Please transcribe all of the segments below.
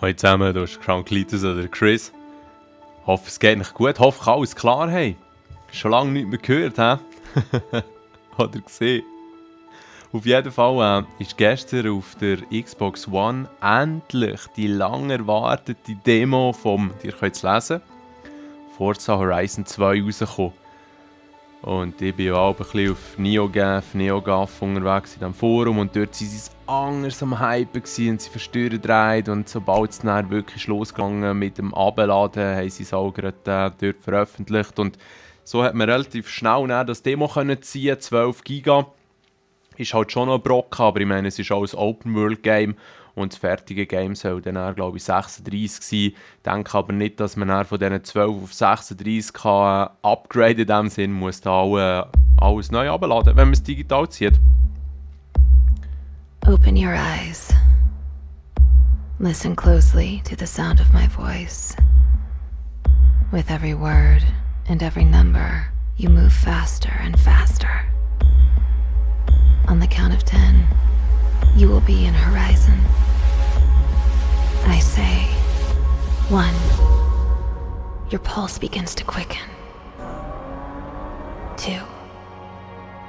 Hallo zusammen, du bist Kranklitis oder Chris. Hoffe, es geht nicht gut. Hoffe, ich alles klar haben. Schon lange nichts mehr gehört, hä? Oder gesehen. Auf jeden Fall ist gestern auf der Xbox One endlich die lang erwartete Demo vom, ihr könnt es lesen, Forza Horizon 2 rausgekommen. Und ich bin ja auch ein bisschen auf NeoGAF unterwegs in diesem Forum und dort waren sie anders am Hypen und sie versteuert und sobald es dann wirklich losgegangen mit dem Abladen, haben sie es auch gerade dort veröffentlicht und so hat man relativ schnell das Demo können ziehen, 12 Giga. Ist halt schon noch ein Brocken, aber ich meine, es ist auch ein Open-World-Game und das fertige Game soll dann, glaube ich, 36 sein. Ich denke aber nicht, dass man dann von diesen 12 auf 36 kann upgraden in dem Sinn, muss da auch, alles neu abladen, wenn man es digital zieht. Open your eyes. Listen closely to the sound of my voice. With every word and every number, you move faster and faster. On the count of 10, you will be in Horizon. I say, 1. Your pulse begins to quicken. 2.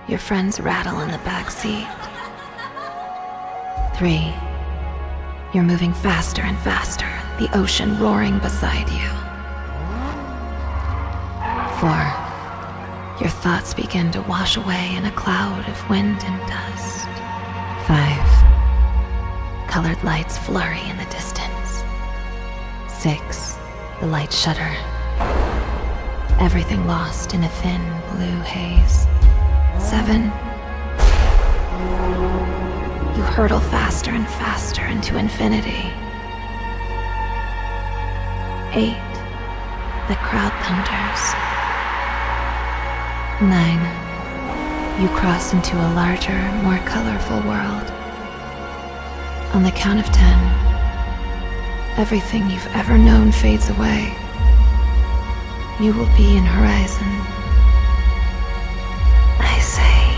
Your friends rattle in the back seat. 3. You're moving faster and faster, the ocean roaring beside you. 4. Your thoughts begin to wash away in a cloud of wind and dust. 5. Colored lights flurry in the distance. 6. The lights shudder. Everything lost in a thin blue haze. 7. You hurtle faster and faster into infinity. 8. The crowd thunders. 9. You cross into a larger, more colorful world. On the count of 10, everything you've ever known fades away. You will be in Horizon. I say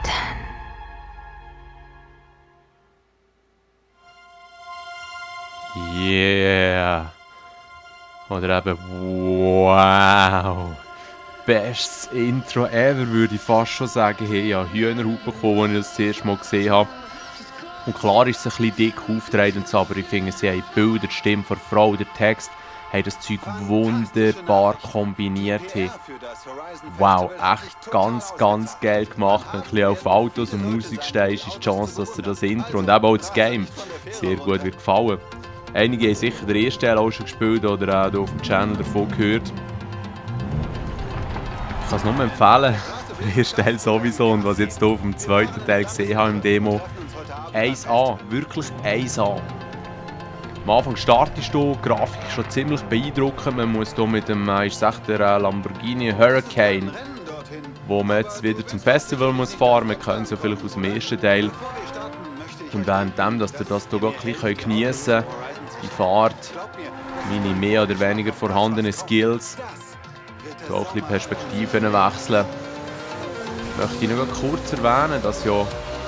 10. Yeah! Oder eben wow! Bestes Intro ever, würde ich fast schon sagen. Hey, ich habe Hühnerhaut bekommen, als ich das erste Mal gesehen habe. Und klar ist es ein bisschen dick aufgetragen, so, aber ich finde, sie haben die Bilder, die Stimme der Frau, der Text, haben das Zeug wunderbar kombiniert. Hey. Wow, echt ganz, ganz geil gemacht. Wenn du ein bisschen auf Autos und Musik stehst, ist die Chance, dass dir das Intro und eben auch das Game sehr gut wird gefallen. Einige haben sicher den ersten Teil auch schon gespielt oder auch hier auf dem Channel davon gehört. Ich kann es nur empfehlen, der erste Teil sowieso und was ich jetzt hier auf dem zweiten Teil gesehen habe im Demo. 1A, wirklich 1A. Am Anfang startest du, die Grafik ist schon ziemlich beeindruckend. Man muss hier mit dem, ist echt der Lamborghini Hurricane, wo man jetzt wieder zum Festival muss fahren muss. Man kennt es ja vielleicht aus dem ersten Teil. Und währenddem, dass ihr das hier gleich geniessen könnt, die Fahrt, meine mehr oder weniger vorhandenen Skills, hier auch ein bisschen Perspektiven wechseln, möchte ich noch kurz erwähnen, dass ja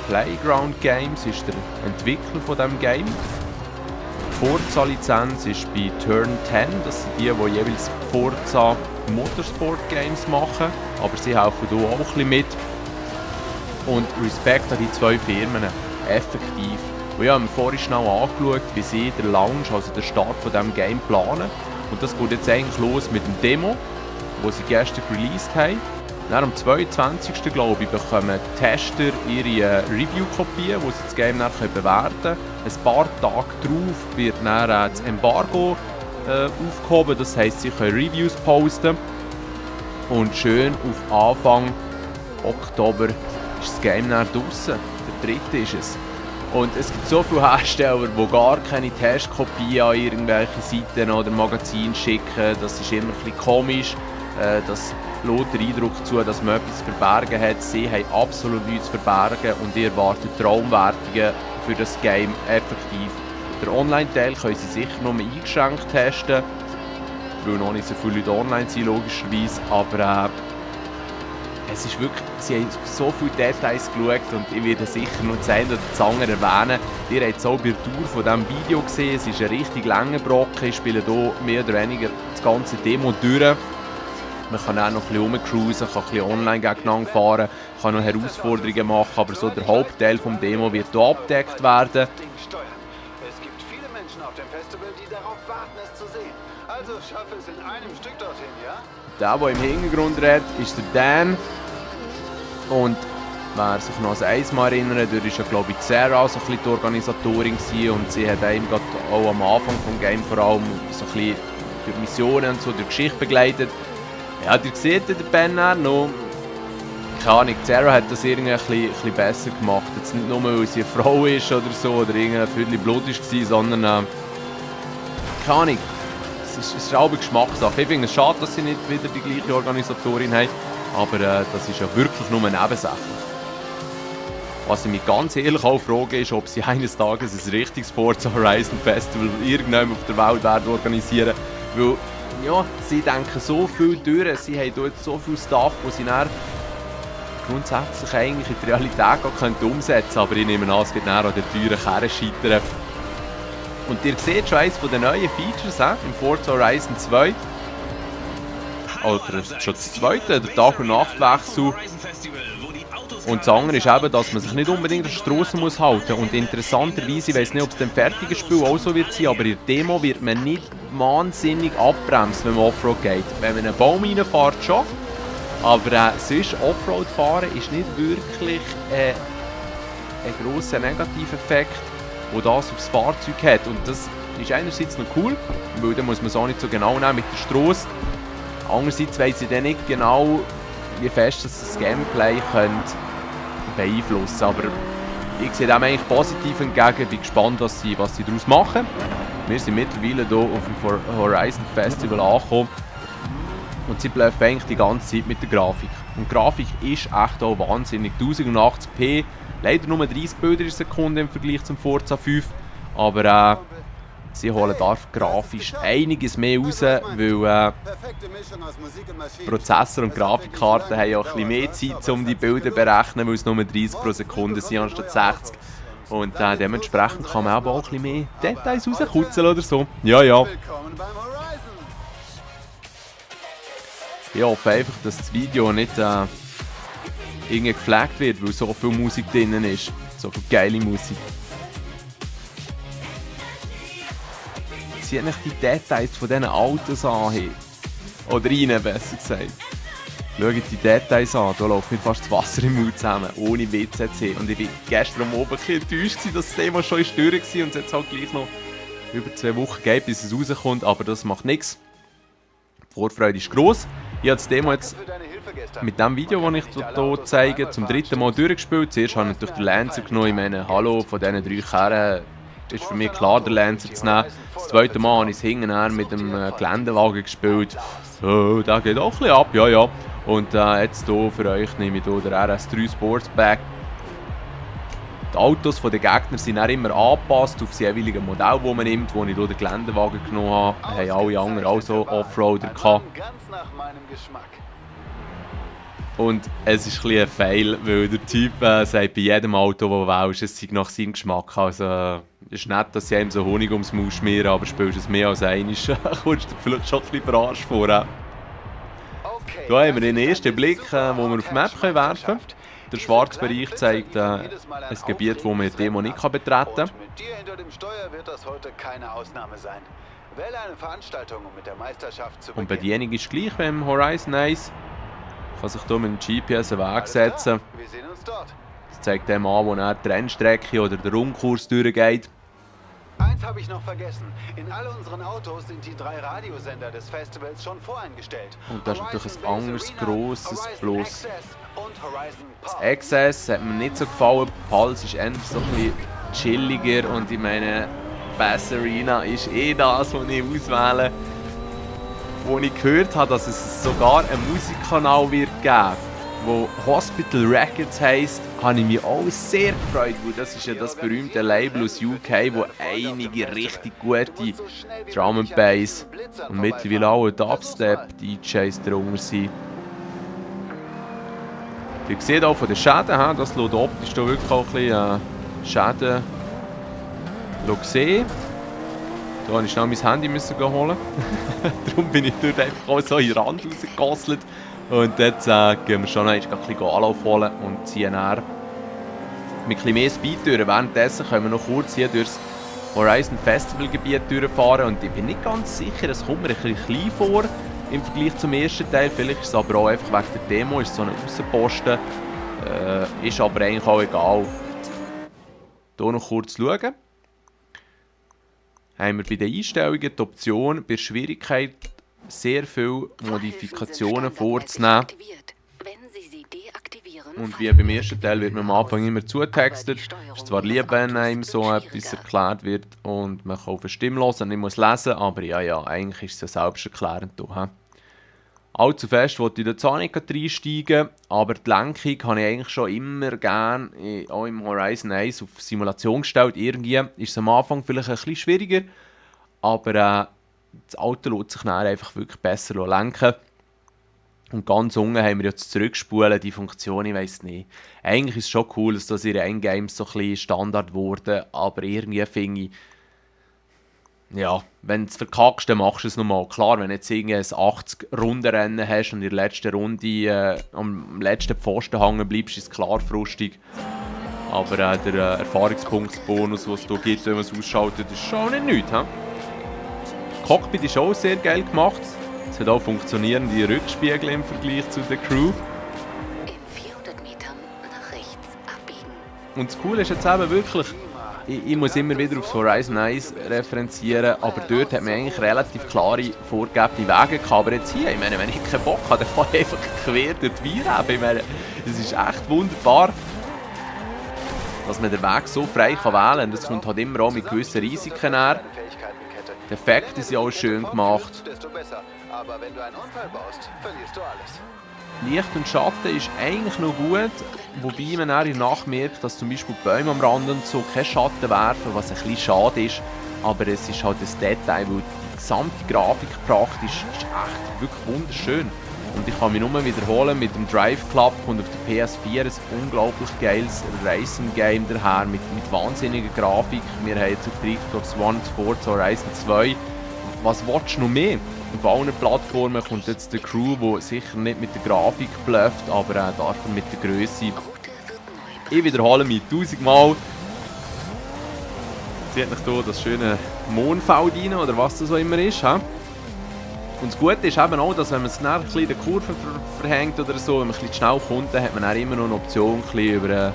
Playground Games ist der Entwickler von diesem Game. Die Forza-Lizenz ist bei Turn 10, das sind die jeweils Forza Motorsport Games machen, aber sie helfen hier auch ein bisschen mit. Und Respekt an die zwei Firmen, effektiv. Und ich habe mir vorhin schnell angeschaut, wie sie den Launch, also den Start von diesem Game planen. Und das geht jetzt eigentlich los mit dem Demo, das sie gestern released haben. Dann am 22. glaube ich, bekommen Tester ihre Review-Kopien, wo sie das Game dann bewerten können. Ein paar Tage darauf wird dann das Embargo aufgehoben, das heisst, sie können Reviews posten. Und schön auf Anfang Oktober ist das Game dann draussen. Der 3. ist es. Und es gibt so viele Hersteller, die gar keine Testkopien an irgendwelche Seiten oder Magazine schicken. Das ist immer ein bisschen komisch. Das lässt den Eindruck zu, dass man etwas zu verbergen hat. Sie haben absolut nichts zu verbergen und ihr erwartet Traumwertungen für das Game effektiv. Der Online-Teil können sie sicher noch eingeschränkt testen, weil noch nicht so viele Leute online sind, logischerweise. Aber es ist wirklich, sie haben so viele Details geschaut und ich werde sicher noch das eine oder das andere erwähnen. Ihr habt es auch bei der Tour von diesem Video gesehen, es ist ein richtig langer Brocken, ich spiele hier mehr oder weniger das ganze Demo durch. Man kann auch noch ein bisschen rumcruisen, kann ein bisschen online gegeneinander fahren, kann noch Herausforderungen machen, aber so der Hauptteil des Demo wird hier abgedeckt werden. Es gibt viele Menschen auf dem Festival, die darauf warten, es zu sehen. Also schaffe es in einem Stück dorthin, ja? Der im Hintergrund redet, ist der Dan. Und wer sich noch an eins mal erinnert, dort war ja, glaube ich, Sarah so ein bisschen die Organisatorin gewesen, und sie hat einem gerade auch am Anfang des Game vor allem so ein bisschen durch Missionen und so durch Geschichte begleitet. Ja, ihr seht den Ben noch. Keine Ahnung, Sarah hat das irgendwie ein bisschen besser gemacht. Jetzt nicht nur, weil sie eine Frau ist oder so, oder irgendwie ein Viertel Blut war, sondern keine Ahnung. Es ist auch eine Geschmackssache. Ich finde es schade, dass sie nicht wieder die gleiche Organisatorin haben, aber das ist ja wirklich nur nebensächlich. Was ich mich ganz ehrlich auch frage, ist, ob sie eines Tages ein richtiges Forza Horizon Festival irgendwann auf der Welt werden organisieren. Weil, ja, sie denken so viel durch, sie haben dort so viel Stuff, wo sie dann grundsätzlich eigentlich in die Realität gar umsetzen können. Aber ich nehme an, es wird dann an den teuren Kerren scheitern. Und ihr seht schon eines der neuen Features im Forza Horizon 2. Oder schon das zweite, der Tag- und Nachtwechsel. Und das andere ist eben, dass man sich nicht unbedingt an der Strasse muss halten muss. Und interessanterweise, ich weiss nicht, ob es dem fertigen Spiel auch so wird sein, aber in der Demo wird man nicht wahnsinnig abbremst, wenn man Offroad geht. Wenn man einen Baum reinfährt, schon. Aber sonst Offroad fahren ist nicht wirklich ein grosser Negativeffekt, der das aufs Fahrzeug hat. Und das ist einerseits noch cool, weil dann muss man es auch nicht so genau nehmen mit der Strasse. Andererseits weiss ich dann nicht genau, wie fest das Gameplay beeinflussen könnte. Aber ich sehe dem eigentlich positiv entgegen, bin gespannt, was sie daraus machen. Wir sind mittlerweile hier auf dem Horizon Festival angekommen und sie bleiben eigentlich die ganze Zeit mit der Grafik. Und die Grafik ist echt auch wahnsinnig. 1080p, leider nur 30 Bilder in der Sekunde im Vergleich zum Forza 5, aber sie holen da grafisch einiges mehr raus, weil Prozessor und Grafikkarten haben ja auch ein bisschen mehr Zeit, um die Bilder zu berechnen, weil es nur 30 pro Sekunde sind anstatt 60. Und dementsprechend kann man auch ein bisschen mehr Details rauskutzeln oder so. Ja, ja. Ich hoffe einfach, dass das Video nicht irgendwie geflaggt wird, weil so viel Musik drin ist. So viel geile Musik. Sieht nicht die Details von diesen Autos an. Oder rein, besser gesagt. Schaut die Details an, da läuft mir fast das Wasser im Mund zusammen, ohne Witz zu sehen. Und ich war gestern am Abend ein bisschen enttäuscht, dass das Thema schon durch war und es jetzt halt gleich noch über 2 Wochen geht, bis es rauskommt, aber das macht nichts. Die Vorfreude ist gross. Ich habe das Demo jetzt mit dem Video, das ich hier zeige, zum 3. Mal durchgespielt. Zuerst habe ich natürlich den Lancer genommen. Ich meine, hallo, von diesen 3 Kerren ist für mich klar, den Lancer zu nehmen. Das 2. Mal habe ich es hinten mit dem Geländewagen gespielt. So, der geht auch ein bisschen ab, ja, ja. Und jetzt hier für euch nehme ich hier den RS3 Sportsback. Die Autos der Gegner sind auch immer angepasst auf das jeweilige Modell, das man nimmt. Als ich hier den Geländewagen genommen habe, haben alle anderen auch so Offroader gehabt. Und es ist ein bisschen ein Fail, weil der Typ sagt bei jedem Auto, das du wählst, es sei nach seinem Geschmack. Also, es ist nett, dass sie einem so Honig ums Maul schmieren, aber spielst du es mehr als einmal, kommst du vielleicht schon ein bisschen verarscht vor. Hier haben wir den ersten Blick, den wir auf die Map werfen können. Der schwarze Bereich zeigt ein Gebiet, das man die Demo nicht betreten kann. Mit dir hinter dem Steuer wird das heute keine Ausnahme sein. Wähle eine Veranstaltung, um mit der Meisterschaft zu beginnen. Und die Bedienung ist gleich wie im Horizon 1. Man kann sich hier mit dem GPS einen Weg setzen. Wir sehen uns dort. Das zeigt dem an, wo er die Rennstrecke oder der Rundkurs durchgeht. Eins habe ich noch vergessen. In all unseren Autos sind die 3 Radiosender des Festivals schon voreingestellt. Und das ist natürlich ein anderes grosses Plus. Das Das Access hat mir nicht so gefallen. Pulse ist eher so ein bisschen chilliger und ich meine, Bass Arena ist das, was ich auswähle. Als ich gehört habe, dass es sogar einen Musikkanal wird geben, der Hospital Records heisst, habe ich mich auch sehr gefreut, weil das ist ja das berühmte Label aus UK, wo einige richtig gute Drum and Bass und mittlerweile auch Dubstep-DJs drunter sind. Ihr seht auch von den Schäden, das schaut optisch da wirklich auch ein bisschen Schäden sehen. Da musste ich schnell mein Handy holen. Darum bin ich dort einfach auch so in den Rand rausgekosselt. Und jetzt gehen wir schon noch ein bisschen Anlauf holen und ziehen dann mit ein bisschen mehr Speed durch. Währenddessen können wir noch kurz hier durchs Horizon Festival Gebiet durchfahren. Und ich bin nicht ganz sicher, es kommt mir ein bisschen klein vor im Vergleich zum ersten Teil. Vielleicht ist es aber auch einfach wegen der Demo, ist so ein Aussenposten. Ist aber eigentlich auch egal. Hier noch kurz schauen. Haben wir bei den Einstellungen die Option, bei der Schwierigkeit sehr viele Modifikationen vorzunehmen. Und wie beim ersten Teil wird man am Anfang immer zutextet. Es ist zwar lieb, wenn einem so etwas erklärt wird und man kann auf eine Stimme hören und nicht muss lesen, aber ja, eigentlich ist es ja selbsterklärend hier. Allzu fest wollte ich da zwar nicht reinsteigen, aber die Lenkung habe ich eigentlich schon immer gerne, auch im Horizon 1, auf Simulation gestellt. Irgendwie ist es am Anfang vielleicht ein bisschen schwieriger, aber das Auto lässt sich dann einfach wirklich besser lenken. Und ganz unten haben wir jetzt Zurückspulen, die Funktion, ich weiss nicht. Eigentlich ist es schon cool, dass das in Endgames so ein bisschen Standard wurde, aber irgendwie finde ich, ja, wenn du es verkackst, dann machst du es nochmal. Klar, wenn du jetzt ein 80-Runden-Rennen hast und in der letzten Runde am letzten Pfosten hängen bleibst, ist es klar frustig. Aber der Erfahrungspunktsbonus, den es hier gibt, wenn man es ausschaltet, ist schon nicht nichts. Das Cockpit ist auch sehr geil gemacht. Es hat auch funktionierende Rückspiegel im Vergleich zu der Crew. In 400 Metern nach rechts abbiegen. Und das Coole ist jetzt eben wirklich, ich muss immer wieder aufs Horizon 1 referenzieren, aber dort hat man eigentlich relativ klare, vorgegebene Wege gehabt. Aber jetzt hier, ich meine, wenn ich keinen Bock habe, dann kann ich einfach quer durch die Weireben. Ich meine, es ist echt wunderbar, dass man den Weg so frei wählen kann. Das kommt halt immer auch mit gewissen Risiken her. Die Effekte sind auch schön gemacht. Aber wenn du einen Unfall baust, verlierst du alles. Licht und Schatten ist eigentlich noch gut, wobei man dann in der Nacht merkt, dass zum Beispiel die Bäume am Rand und so keinen Schatten werfen, was ein bisschen schade ist. Aber es ist halt das Detail, weil die gesamte Grafik praktisch ist echt wirklich wunderschön. Und ich kann mich nur wiederholen, mit dem Drive Club kommt auf der PS4 ein unglaublich geiles Racing Game daher mit wahnsinniger Grafik. Wir haben jetzt auf der Xbox One, Forza Horizon 2. Was willst du noch mehr? Auf allen Plattformen kommt jetzt die Crew, die sicher nicht mit der Grafik blufft, aber dafür mit der Größe. Ich wiederhole mich 1000 Mal. Zieht euch hier das schöne Mondfeld rein, oder was das auch immer ist. He? Und das Gute ist eben auch, dass wenn man es ein bisschen in der Kurve verhängt oder so, wenn man ein bisschen schnell kommt, dann hat man dann immer noch eine Option, ein bisschen über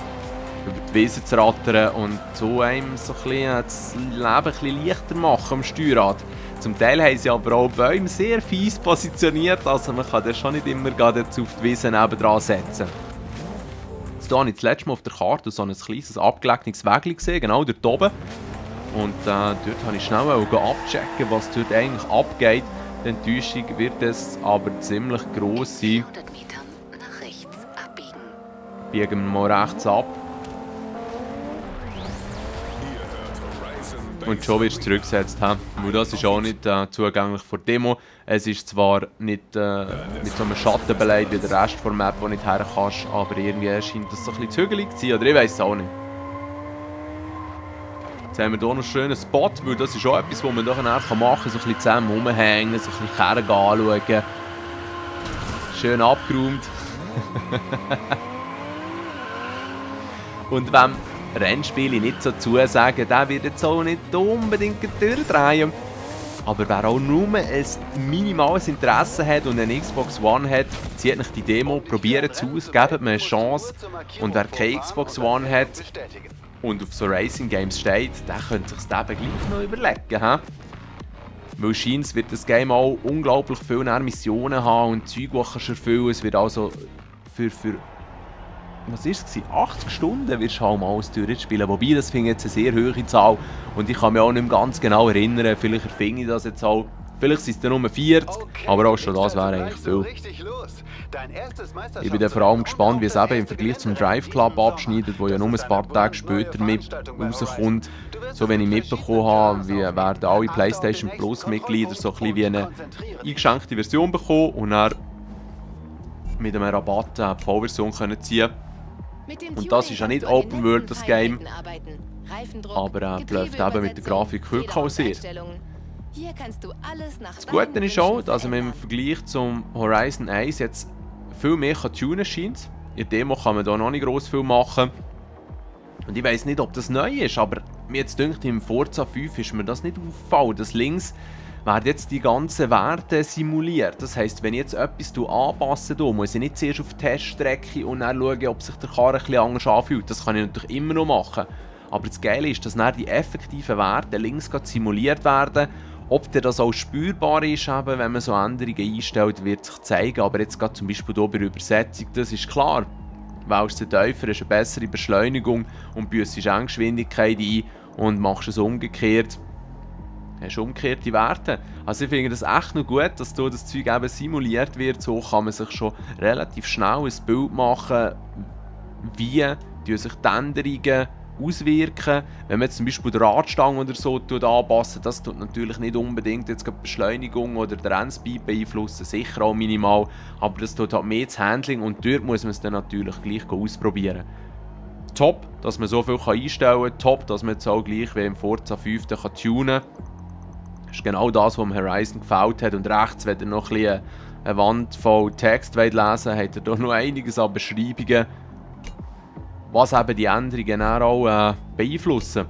die Wiese zu rattern und so einem so ein bisschen das Leben ein bisschen leichter machen am Steuerrad. Zum Teil haben sie aber auch Bäume sehr fies positioniert, also man kann das schon nicht immer jetzt auf die Wiese nebendran setzen. Jetzt habe ich das letzte Mal auf der Karte so ein kleines abgelegenes Wägli gesehen, genau dort oben. Und dort habe ich schnell abchecken, was dort eigentlich abgeht. Die Enttäuschung wird es aber ziemlich gross sein. 400 Metern nach rechts abbiegen. Biegen wir mal rechts ab. Und schon wirst du zurückgesetzt. Weil das ist auch nicht zugänglich für die Demo. Es ist zwar nicht mit so einem Schatten beleidigt wie der Rest der Map, wo du nicht her kannst, aber irgendwie scheint das so ein bisschen zügelig zu sein, oder ich weiss es auch nicht. Jetzt haben wir hier noch einen schönen Spot, weil das ist auch etwas, was man hier machen kann. So ein bisschen zusammen rumhängen, so ein bisschen Kerren anschauen. Schön abgeräumt. Und wenn Rennspiele nicht so zusagen, der wird jetzt auch nicht unbedingt durchdrehen. Aber wer auch nur ein minimales Interesse hat und eine Xbox One hat, zieht nicht die Demo, probiert es aus, gebt mir eine Chance. Und wer keine Xbox One hat und auf so Racing Games steht, der könnte sich das eben gleich noch überlegen. He? Weil scheint wird das Game auch unglaublich viele Missionen haben und Zeug, die du erfüllen kannst. Es wird also für was war es? 80 Stunden wirst du halt mal alles durchspielen. Wobei, das finde ich jetzt eine sehr hohe Zahl. Und ich kann mich auch nicht mehr ganz genau erinnern. Vielleicht erfinde ich das jetzt auch. Vielleicht sind es dann nur 40, aber auch schon das wäre eigentlich viel. Ich bin dann vor allem gespannt, wie es eben im Vergleich zum Drive Club abschneidet, wo ja nur ein paar Tage später mit rauskommt. So wenn ich mitbekommen habe, werden alle PlayStation Plus Mitglieder so ein bisschen wie eine eingeschränkte Version bekommen und dann mit einem Rabatt die Vollversion ziehen. Und das ist ja nicht Open World, das Game. Aber läuft eben mit der Grafik wirklich auch sehr. Das Gute ist auch, dass man im Vergleich zum Horizon 1 jetzt viel mehr tunen scheint. In der Demo kann man da noch nicht gross viel machen. Und ich weiss nicht, ob das neu ist, aber mir jetzt dünkt, im Forza 5 ist mir das nicht aufgefallen. Das links werden jetzt die ganzen Werte simuliert. Das heisst, wenn ich jetzt etwas anpasse, muss ich nicht zuerst auf die Teststrecke und dann schauen, ob sich der Karren etwas anders anfühlt. Das kann ich natürlich immer noch machen. Aber das Geile ist, dass dann die effektiven Werte links simuliert werden. Ob das auch spürbar ist, eben, wenn man so Änderungen einstellt, wird sich zeigen. Aber jetzt gerade zum Beispiel hier bei der Übersetzung, das ist klar. Wählst du tiefer, hast eine bessere Beschleunigung und büssest Endgeschwindigkeit ein und machst es umgekehrt. Hast umgekehrte Werte. Also ich finde das echt noch gut, dass hier das Zeug eben simuliert wird. So kann man sich schon relativ schnell ein Bild machen, wie sich die Änderungen auswirken. Wenn man jetzt zum Beispiel die Radstange oder so anpassen, das tut natürlich nicht unbedingt jetzt die Beschleunigung oder den Rennspeed beeinflussen, sicher auch minimal, aber das tut halt mehr das Handling und dort muss man es dann natürlich gleich ausprobieren. Top, dass man so viel einstellen kann, top, dass man jetzt auch gleich wie im Forza 5 kann tunen kann. Das ist genau das, was am Horizon gefällt hat. Und rechts, wenn ihr noch ein eine Wand voll Text lesen wollt, habt ihr hier noch einiges an Beschreibungen, was eben die Änderungen dann auch beeinflussen.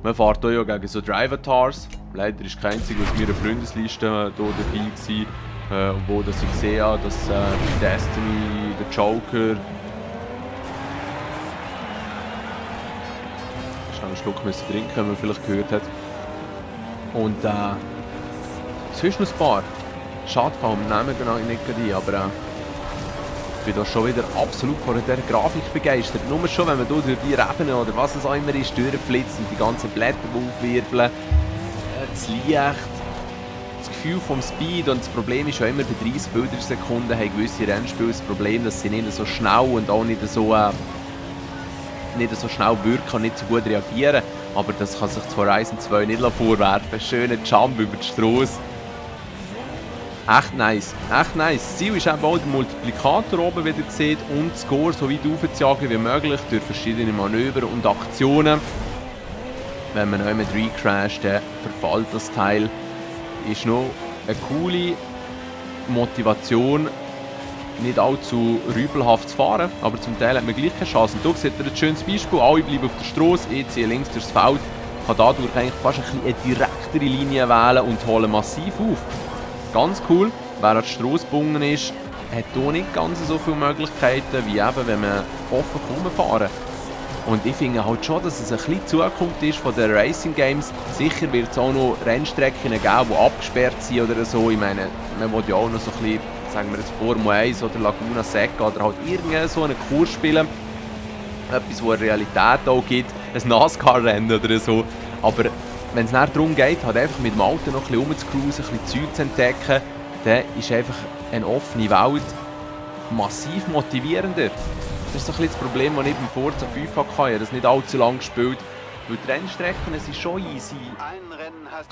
Man fährt hier ja gegen so Drivatars. Leider ist kein einziger aus meiner Freundesliste hier dabei gewesen, wo ich gesehen habe, dass Destiny, der Joker... einen Schluck müssen trinken, wenn man vielleicht gehört hat. Und sonst noch ein paar. Schade, vom Namen genau nicht ein, aber ich bin da schon wieder absolut von dieser Grafik begeistert. Nur schon, wenn man hier durch die Ebene oder was es auch immer ist, durchflitzt und die ganzen Blätter aufwirbeln, das Licht, das Gefühl vom Speed und das Problem ist ja immer, bei 30 Bildern pro Sekunde haben gewisse Rennspiele das Problem, dass sie nicht so schnell und auch nicht so schnell wirken und nicht so gut reagieren. Aber das kann sich das Horizon 2 nicht vorwerfen. Schöner Jump über die Strasse. Echt nice, echt nice. Das Ziel ist eben auch der Multiplikator oben, wie ihr seht, und das Score so weit aufzujagen wie möglich durch verschiedene Manöver und Aktionen. Wenn man neu mit recrasht, dann verfällt das Teil. Ist noch eine coole Motivation, nicht allzu rübelhaft zu fahren, aber zum Teil hat man gleich keine Chance. Und hier seht ihr ein schönes Beispiel, alle bleiben auf der Strasse, ich ziehe links durchs Feld, kann dadurch eigentlich fast eine direktere Linie wählen und hole massiv auf. Ganz cool, wer an die Strasse gebunden ist, hat hier nicht ganz so viele Möglichkeiten, wie eben, wenn man offen rumfahren kann. Und ich finde halt schon, dass es ein bisschen die Zukunft ist von den Racing Games. Sicher wird es auch noch Rennstrecken geben, die abgesperrt sind oder so. Ich meine, man will ja auch noch so ein bisschen, sagen wir jetzt Formel 1 oder Laguna Seca oder halt irgendeinen so einen Kurs spielen. Etwas, wo eine Realität auch gibt, ein NASCAR-Rennen oder so. Aber wenn es dann darum geht, halt einfach mit dem Auto noch ein bisschen rumzucruisen, ein bisschen Zeug zu entdecken, dann ist einfach eine offene Welt massiv motivierender. Das ist so ein bisschen das Problem, das ich beim Forza 5 hatte. Ich habe das nicht allzu lange gespielt. Weil die Rennstrecken sind schon easy.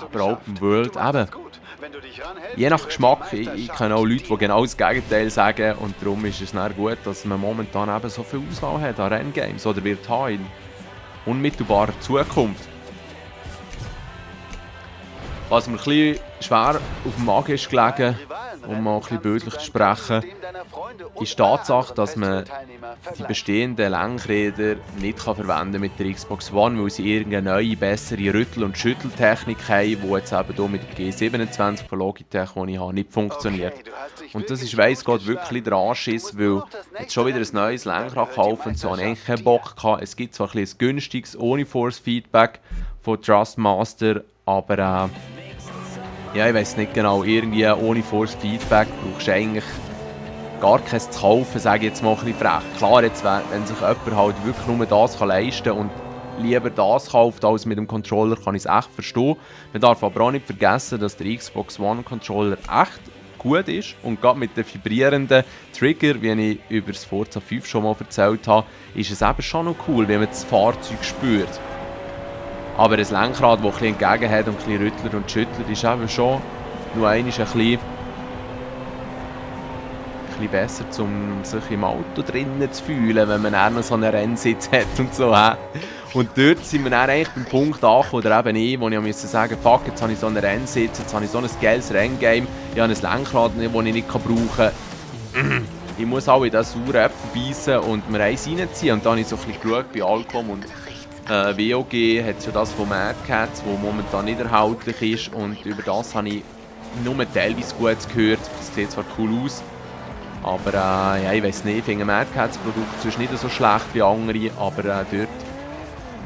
Aber Open World eben. Je nach Geschmack, ich kenne auch Leute, die genau das Gegenteil sagen. Und darum ist es dann gut, dass man momentan eben so viel Auswahl hat an Renngames. Oder wird haben in unmittelbarer Zukunft. Was mir ein bisschen schwer auf dem Magen ist gelegen, um mal ein bisschen bildlich zu sprechen, ist die Tatsache, dass man die bestehenden Lenkräder nicht verwenden kann mit der Xbox One, weil sie irgendeine neue, bessere Rüttel- und Schütteltechnik haben, die jetzt eben hier mit der G27 von Logitech, die ich habe, nicht funktioniert. Und das ist, weiss Gott, wirklich der Anschiss, weil jetzt schon wieder ein neues Lenkrad kaufen und so habe ich eigentlich keinen Bock gehabt. Es gibt zwar ein bisschen günstiges, ohne Force-Feedback von Trustmaster, aber ja, ich weiss nicht genau, irgendwie ohne Force-Feedback brauchst du eigentlich gar keins zu kaufen, sage ich jetzt mal ein bisschen frech. Klar, jetzt, wenn sich jemand halt wirklich nur das leisten kann und lieber das kauft als mit dem Controller, kann ich es echt verstehen. Man darf aber auch nicht vergessen, dass der Xbox One Controller echt gut ist und gerade mit den vibrierenden Trigger, wie ich über das Forza 5 schon mal erzählt habe, ist es eben schon noch cool, wenn man das Fahrzeug spürt. Aber ein Lenkrad, das ein bisschen entgegen hat und ein bisschen rüttelt und schüttelt, ist eben schon nur einmal ein bisschen bisschen besser, um sich im Auto drinnen zu fühlen, wenn man dann noch so einen Rennsitz hat und so. Und dort sind wir dann eigentlich beim Punkt angekommen, oder eben ich, wo ich musste sagen, fuck, jetzt habe ich so einen Rennsitz, jetzt habe ich so ein geiles Renngame, ich habe ein Lenkrad, das ich nicht brauchen kann. Ich muss auch in diesen sauren Äpfel beißen und mir eins reinziehen. Und dann habe ich so ein bisschen geschaut bei Alcom und WOG hat ja das von Mad Catz, das momentan nicht erhältlich ist. Und über das habe ich nur teilweise gut gehört. Das sieht zwar cool aus, aber ja, ich weiß nicht, ich finde Mad Catz Produkt ist nicht so schlecht wie andere, aber dort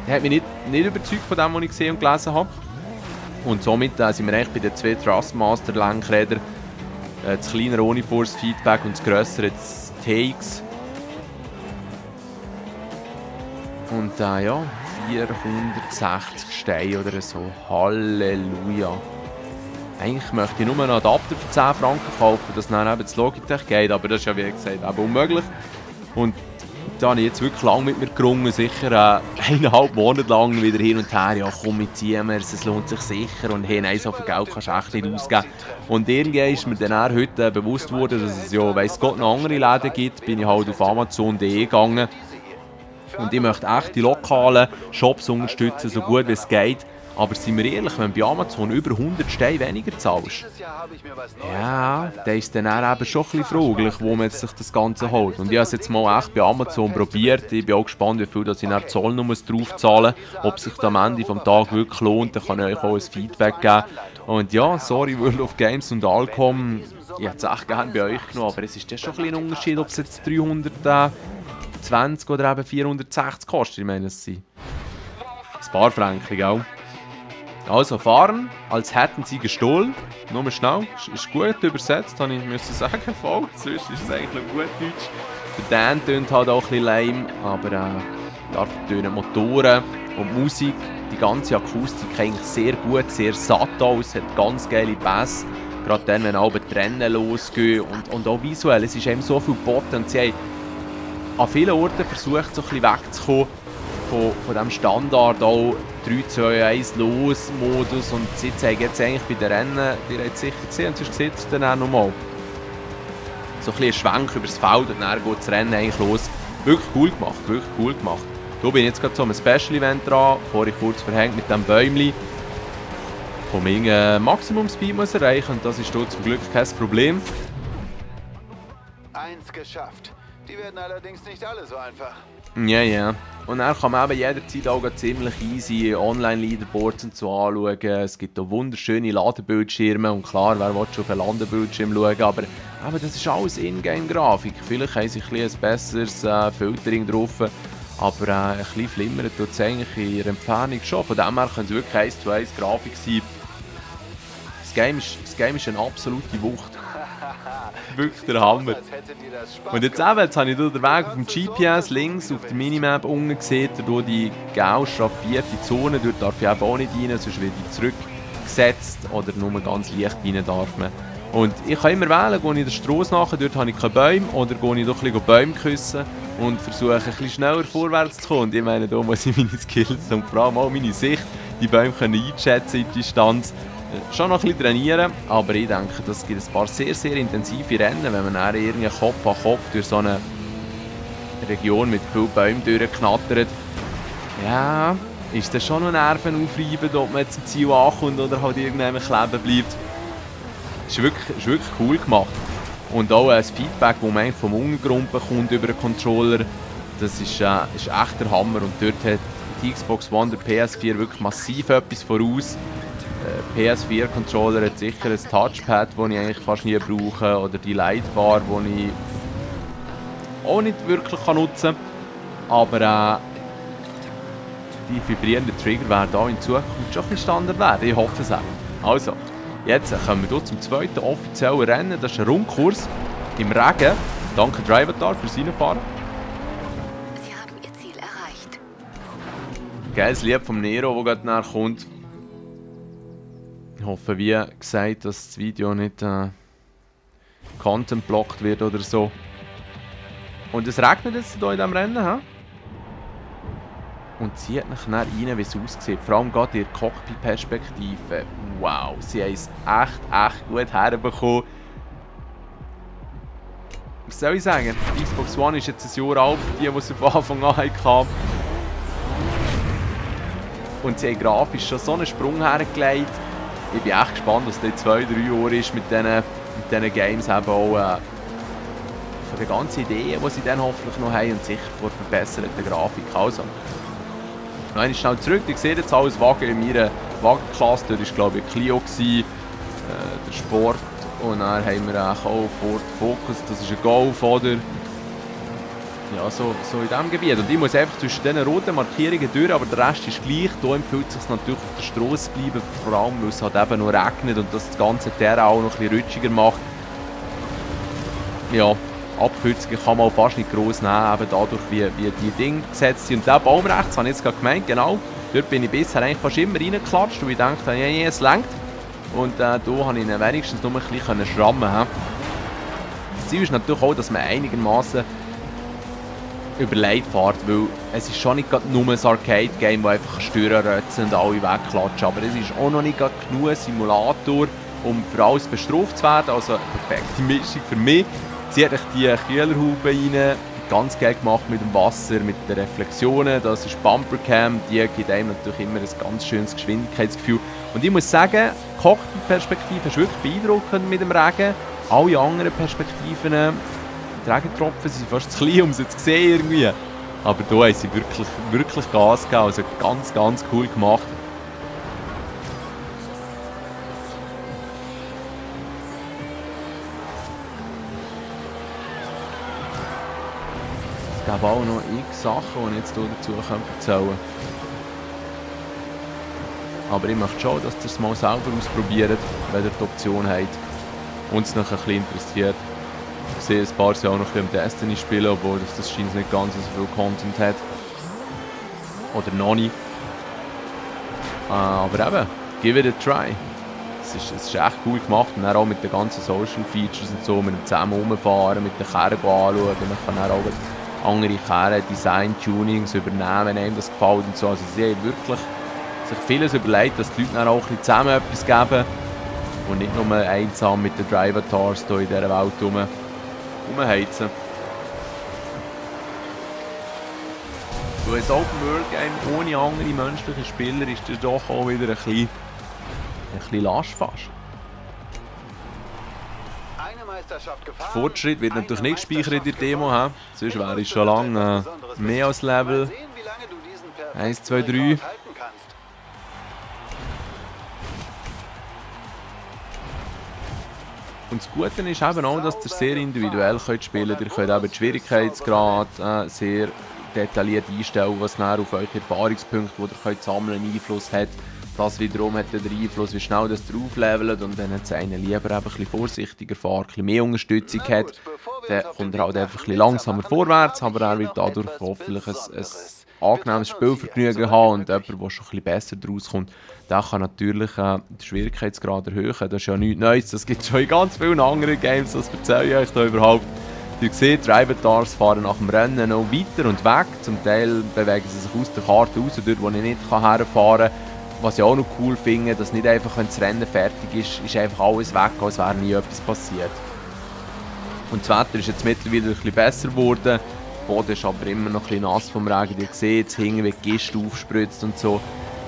hat mich nicht überzeugt von dem, was ich gesehen und gelesen habe. Und somit sind wir eigentlich bei den 2 Thrustmaster Lenkrädern. Das kleinere ohne Force Feedback und das grössere das TX. Und ja, 460 Steine oder so. Halleluja. Eigentlich möchte ich nur einen Adapter für 10 Franken kaufen, dass dann eben das Logitech geht, aber das ist ja wie gesagt eben unmöglich. Und da habe ich jetzt wirklich lange mit mir gerungen, sicher 1,5 Monate lang wieder hin und her. Ja komm, wir ziehen wir es lohnt sich sicher und hey, nein, so viel Geld kannst du echt nicht ausgeben. Und irgendwie ist mir dann auch heute bewusst worden, dass es ja, weiss Gott, noch andere Läden gibt, bin ich halt auf Amazon.de gegangen. Und ich möchte echt die lokalen Shops unterstützen, so gut wie es geht. Aber sind wir ehrlich, wenn du bei Amazon über 100 Steine weniger zahlst, ja, dann ist dann auch eben schon ein bisschen fraglich, wo man sich das Ganze holt. Und ich habe es jetzt mal echt bei Amazon probiert. Ich bin auch gespannt, wie viel dass ich nach Zoll noch drauf zahlen muss. Ob es sich am Ende des Tages wirklich lohnt, dann kann ich euch auch ein Feedback geben. Und ja, sorry World of Games und Alcom, ich hätte es echt gerne bei euch genommen, aber es ist dann schon ein bisschen ein Unterschied, ob es jetzt 320 oder eben 460 kostet. Ich meine, es sind ein paar Franken, gell? Also fahren, als hätten sie gestohlen. Nur schnell, ist gut übersetzt, habe ich müssen sagen, voll. Sonst ist es eigentlich noch gut Deutsch. Der Dan tönt halt auch ein bisschen lame, aber da tönen Motoren und Musik, die ganze Akustik eigentlich sehr gut, sehr satt aus, hat ganz geile Bass. Gerade dann, wenn alle die Rennen losgehen und auch visuell, es ist eben so viel geboten und sie haben an vielen Orten versucht, so ein bisschen wegzukommen von dem Standard auch 3-2-1-Los-Modus und sie zeigen jetzt eigentlich bei den Rennen, ihr habt es sicher gesehen, und sonst seht ihr es dann auch nochmal. So ein bisschen ein Schwenk über das Feld und dann geht das Rennen eigentlich los. Wirklich cool gemacht, wirklich cool gemacht. Da bin ich jetzt gerade so einem Special-Event dran, vorher kurz verhängt mit dem Bäumchen. Vom Maximum-Speed muss erreichen und das ist dort zum Glück kein Problem. 1 geschafft. Die werden allerdings nicht alle so einfach. Ja, ja. Und dann kann man eben jederzeit auch ziemlich easy Online-Leaderboards und so anschauen. Es gibt auch wunderschöne Ladebildschirme und klar, wer will schon auf einen Ladebildschirm schauen, aber das ist alles Ingame-Grafik. Vielleicht haben sie ein besseres Filtering drauf, aber ein bisschen flimmern tut es eigentlich in ihrer Entfernung schon. Von dem her können es wirklich 1:1 Grafik sein. Das Game ist eine absolute Wucht. Wirklich der Hammer. Und jetzt habe ich den Weg auf dem GPS links auf der Minimap unten gesehen, durch die gelb schraffierte Zone, dort darf ich eben auch nicht rein, sonst werde ich zurückgesetzt oder nur ganz leicht rein darf man. Und ich kann immer wählen, gehe ich der Strasse nachher, dort habe ich keine Bäume, oder gehe ich doch ein bisschen Bäume küssen und versuche ein bisschen schneller vorwärts zu kommen. Und ich meine, da muss ich meine Skills und vor allem auch meine Sicht, die Bäume können einschätzen in die Distanz. Schon noch ein bisschen trainieren, aber ich denke, das gibt ein paar sehr, sehr intensive Rennen, wenn man dann irgendwie Kopf an Kopf durch so eine Region mit vielen Bäumen durchknattert. Ja, ist das schon noch nervenaufreibend, ob man jetzt zum Ziel ankommt oder halt irgendwann kleben bleibt. Ist wirklich cool gemacht. Und auch das Feedback, das man vom Untergrund bekommt über den Controller, das ist echt der Hammer. Und dort hat die Xbox One der PS4 wirklich massiv etwas voraus. PS4-Controller hat sicher ein Touchpad, das ich eigentlich fast nie brauche, oder die Lightbar, die ich auch nicht wirklich nutzen kann. Aber die vibrierenden Trigger werden auch in Zukunft schon ein bisschen Standard werden. Ich hoffe es auch. Also, jetzt kommen wir zum zweiten offiziellen Rennen. Das ist ein Rundkurs im Regen. Danke Drivatar fürs Reinfahren. Sie haben Ihr Ziel erreicht. Geiles Lied vom Nero, das gerade nachher kommt. Ich hoffe, wie gesagt, dass das Video nicht Content blockt wird oder so. Und es regnet jetzt hier in diesem Rennen, he? Und zieht mich dann rein, wie es aussieht. Vor allem gerade in der Cockpit-Perspektive. Wow, sie haben es echt gut herbekommen. was soll ich sagen? Die Xbox One ist jetzt ein Jahr alt, die es von Anfang an hatte. Und sie haben grafisch schon so einen Sprung hergelegt. Ich bin echt gespannt, was in 2-3 Jahren ist mit diesen Games, eben auch von den ganzen Ideen, die sie dann hoffentlich noch haben und sicher vor verbesserter Grafik. Also, noch einmal schnell zurück. Ich sehe jetzt alles Wagen in meiner Wagenklasse. Dort war, glaube ich, Clio, der Sport. Und dann haben wir auch Ford Focus, das ist ein Golf, oder? Ja, so in diesem Gebiet. Und ich muss einfach zwischen diesen roten Markierungen durch, aber der Rest ist gleich. Hier empfiehlt es sich natürlich auf der Straße zu bleiben, vor allem weil es halt eben noch regnet und das ganze Terrain auch noch ein bisschen rutschiger macht. Ja, Abkürzungen kann man auch fast nicht gross nehmen, eben dadurch, wie die Dinge gesetzt sind. Und der Baum rechts, habe ich jetzt gerade gemeint, genau, dort bin ich bisher eigentlich fast immer reingeklatscht, weil ich dachte, ja, es reicht. Und hier konnte ich ihn wenigstens nur ein bisschen schrammen. Das Ziel ist natürlich auch, dass man einigermaßen überlegt fährt, weil es ist schon nicht nur ein Arcade-Game, das einfach Steuern rötzen und alle wegklatschen, aber es ist auch noch nicht genug ein Simulator, um für alles bestraft zu werden, also eine perfekte Mischung für mich. Zieht euch die Kühlerhaube rein, ganz geil gemacht mit dem Wasser, mit den Reflexionen, das ist Bumpercam, die gibt einem natürlich immer ein ganz schönes Geschwindigkeitsgefühl. Und ich muss sagen, die Cockpit-Perspektive ist wirklich beeindruckend mit dem Regen. Alle anderen Perspektiven, die Regentropfen sind fast zu klein, um sie zu sehen irgendwie. Aber hier haben sie wirklich Gas gegeben, also ganz, ganz cool gemacht. Es gab auch noch x Sachen, die ich jetzt hier dazu erzählen kann. Aber ich möchte schon, dass ihr es mal selber ausprobiert, wenn ihr die Option habt und es noch ein bisschen interessiert. Ich sehe ein paar Jahre auch noch ein bisschen Destiny spielen, obwohl das scheint nicht ganz so viel Content hat. Oder noch nicht. Aber eben, give it a try. Es ist echt cool gemacht und dann auch mit den ganzen Social Features und so, mit dem zusammen rumfahren, mit den Kerren anschauen. Man kann dann auch andere Kerren, Design-Tunings übernehmen, wenn einem das gefällt und so. Also sie haben wirklich sich vieles überlegt, dass die Leute dann auch ein bisschen zusammen etwas geben und nicht nur einsam mit den Drivatars hier in dieser Welt rumheizen. Weil ein Open-World-Game ohne andere menschliche Spieler ist das doch auch wieder ein bisschen Last fast. Der Fortschritt wird natürlich nicht gespeichert in der Demo, sonst wäre es schon lange mehr als Level 1, 2, 3. Und das Gute ist eben auch, dass ihr sehr individuell spielen könnt. Ihr könnt eben den Schwierigkeitsgrad sehr detailliert einstellen, was dann auf eure Erfahrungspunkte, die ihr könnt sammeln, Einfluss hat. Das wiederum hat den Einfluss, wie schnell das drauflevelt. Und wenn jetzt einer lieber ein bisschen vorsichtiger fährt, ein bisschen mehr Unterstützung hat, dann kommt er halt einfach ein bisschen langsamer vorwärts, aber er wird dadurch hoffentlich ein angenehmes Spielvergnügen haben und jemand, der schon ein bisschen besser daraus kommt, der kann natürlich den Schwierigkeitsgrad erhöhen. Das ist ja nichts Neues, das gibt es schon in ganz vielen anderen Games, das erzähle ich euch da überhaupt. Ihr seht, die Drivatars fahren nach dem Rennen noch weiter und weg, zum Teil bewegen sie sich aus der Karte raus, dort wo ich nicht herfahren kann. Was ich auch noch cool finde, dass nicht einfach, wenn das Rennen fertig ist einfach alles weg, als wäre nie etwas passiert. Und das Wetter ist jetzt mittlerweile ein bisschen besser geworden. Der Boden ist aber immer noch ein bisschen nass vom Regen. Ihr seht, jetzt hinten wie die Giste aufspritzt und so.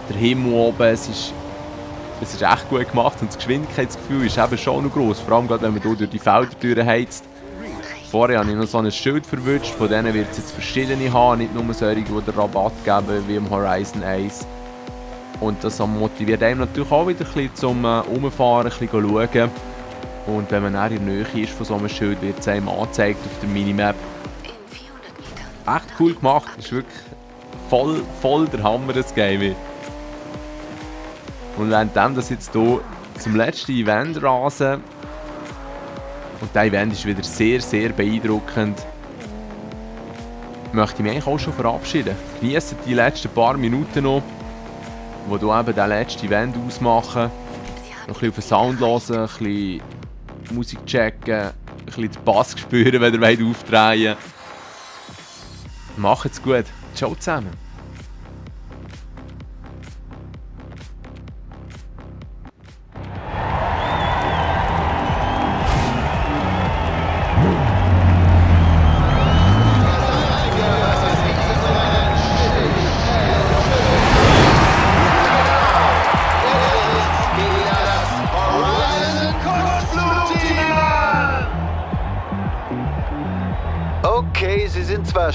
Der Himmel oben, es ist echt gut gemacht und das Geschwindigkeitsgefühl ist eben schon noch gross. Vor allem gerade, wenn man hier durch die Felder durchheizt. Vorher habe ich noch so ein Schild verwünscht, von denen wird es jetzt verschiedene haben, nicht nur solche, die den Rabatt geben wie im Horizon 1. Und das motiviert einem natürlich auch wieder ein bisschen zum Umfahren, ein bisschen schauen. Und wenn man dann in der Nähe ist von so einem Schild, wird es einem angezeigt auf der Minimap. Echt cool gemacht, ist wirklich voll der Hammer, das Game. Und währenddem das jetzt hier zum letzten Event rasen, und das Event ist wieder sehr, sehr beeindruckend, möchte ich mich eigentlich auch schon verabschieden. Genießt die letzten paar Minuten noch, wo du eben das letzte Event ausmachen. Noch ein bisschen auf den Sound hören, ein bisschen Musik checken, ein bisschen den Bass spüren, wenn ihr aufdrehen wollt. Macht's gut. Ciao zusammen.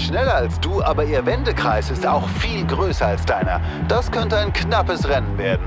schneller als du, aber ihr Wendekreis ist auch viel größer als deiner. Das könnte ein knappes Rennen werden.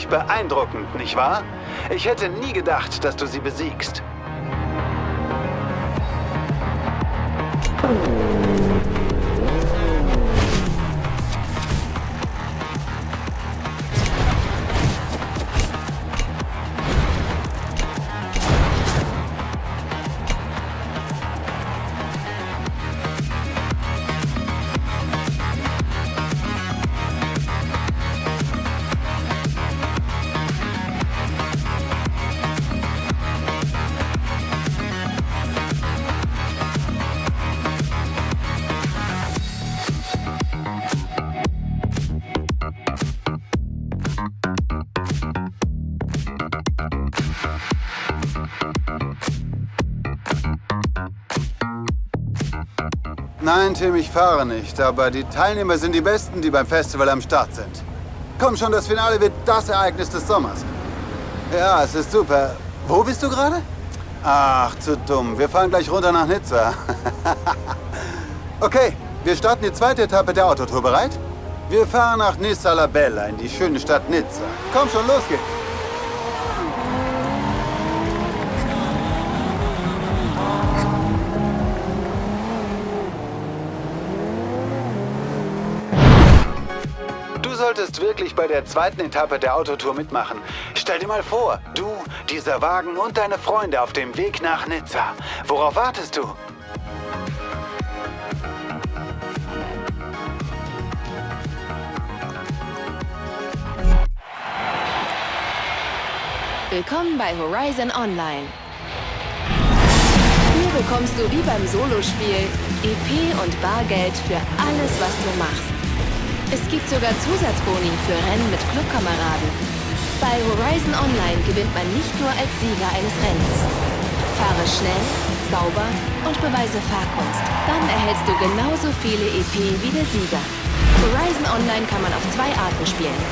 Beeindruckend, nicht wahr? Ich hätte nie gedacht, dass du sie besiegst. Nein, Tim, ich fahre nicht, aber die Teilnehmer sind die Besten, die beim Festival am Start sind. Komm schon, das Finale wird das Ereignis des Sommers. Ja, es ist super. Wo bist du gerade? Ach, zu dumm. Wir fahren gleich runter nach Nizza. Okay, wir starten die zweite Etappe der Autotour. Bereit? Wir fahren nach Nizza La Bella in die schöne Stadt Nizza. Komm schon, los geht's. Du solltest wirklich bei der zweiten Etappe der Autotour mitmachen. Stell dir mal vor, du, dieser Wagen und deine Freunde auf dem Weg nach Nizza. Worauf wartest du? Willkommen bei Horizon Online. Hier bekommst du wie beim Solospiel EP und Bargeld für alles, was du machst. Es gibt sogar Zusatzboni für Rennen mit Clubkameraden. Bei Horizon Online gewinnt man nicht nur als Sieger eines Rennens. Fahre schnell, sauber und beweise Fahrkunst. Dann erhältst du genauso viele EP wie der Sieger. Horizon Online kann man auf 2 Arten spielen.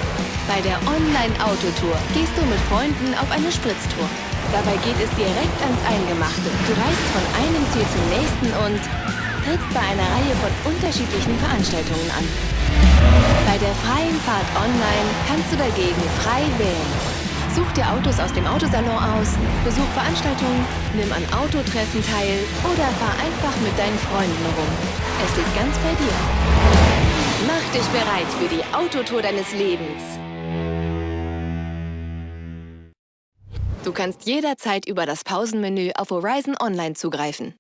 Bei der Online-Autotour gehst du mit Freunden auf eine Spritztour. Dabei geht es direkt ans Eingemachte. Du reist von einem Ziel zum nächsten und trittst bei einer Reihe von unterschiedlichen Veranstaltungen an. Bei der freien Fahrt online kannst du dagegen frei wählen. Such dir Autos aus dem Autosalon aus, besuch Veranstaltungen, nimm an Autotreffen teil oder fahr einfach mit deinen Freunden rum. Es liegt ganz bei dir. Mach dich bereit für die Autotour deines Lebens. Du kannst jederzeit über das Pausenmenü auf Horizon Online zugreifen.